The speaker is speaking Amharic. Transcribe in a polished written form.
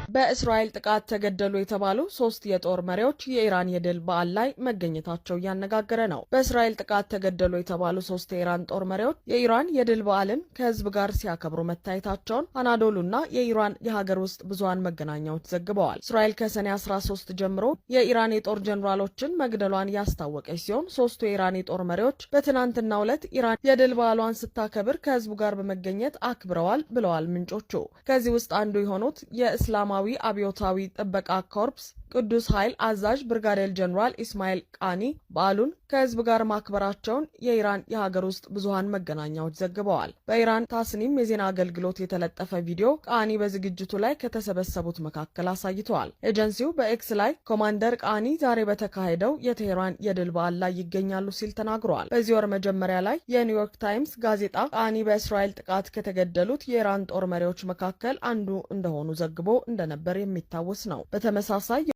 በእስራኤል ጥቃት ተገደሉ የተባሉ ሶስት የጦር መሪዎች የኢራን የድል በዓል ላይ መገኘታቸው እያነጋገረ ነው። በእስራኤል ጥቃት ተገደሉ የተባሉ ሶስት የኢራን ጦር መሪዎች የኢራን የድል በዓልን ከህዝብ ጋር ሲያከብሩ መታየታቸውን አናዶሉና የኢራን የሀገር ውስጥ ብዙሃን መገናኛዎች ዘግበዋል። እስራኤል ከሰኔ 13 ጀምሮ የኢራን የጦር ጀኔራሎችን መግደሏን ያስታወቀች ሲሆን፣ ሶስቱ የኢራን የጦር መሪዎች በትናንትናው ዕለት ኢራን የድል በዓሏን ስታከብር ከህዝቡ ጋር በመገኘት አክብረዋል ብለዋል ምንጮቹ። ከዚህ ውስጥ አንዱ የሆኑት የእስላማዊ አብዮታዊ ጥበቃ ኮርፕስ ቅዱስ ኃይል አዛዥ ብርጋዴር ጀኔራል ኢስማኤል ቃኒ በዓሉን ከህዝብ ጋር ማክበራቸውን የኢራን የሀገር ውስጥ ብዙሀን መገናኛዎች ዘግበዋል። በኢራን ታስኒም የዜና አገልግሎት የተለጠፈ ቪዲዮ ቃኒ በዝግጅቱ ላይ ከተሰበሰቡት መካከል አሳይተዋል። ኤጀንሲው በኤክስ ላይ ኮማንደር ቃኒ ዛሬ በተካሄደው የቴህራን የድል በዓል ላይ ይገኛሉ ሲል ተናግረዋል። በዚህ ወር መጀመሪያ ላይ የኒውዮርክ ታይምስ ጋዜጣ ቃኒ በእስራኤል ጥቃት ከተገደሉት የኢራን ጦር መሪዎች መካከል አንዱ እንደሆኑ ዘግቦ እንደነበር የሚታወስ ነው። በተመሳሳይ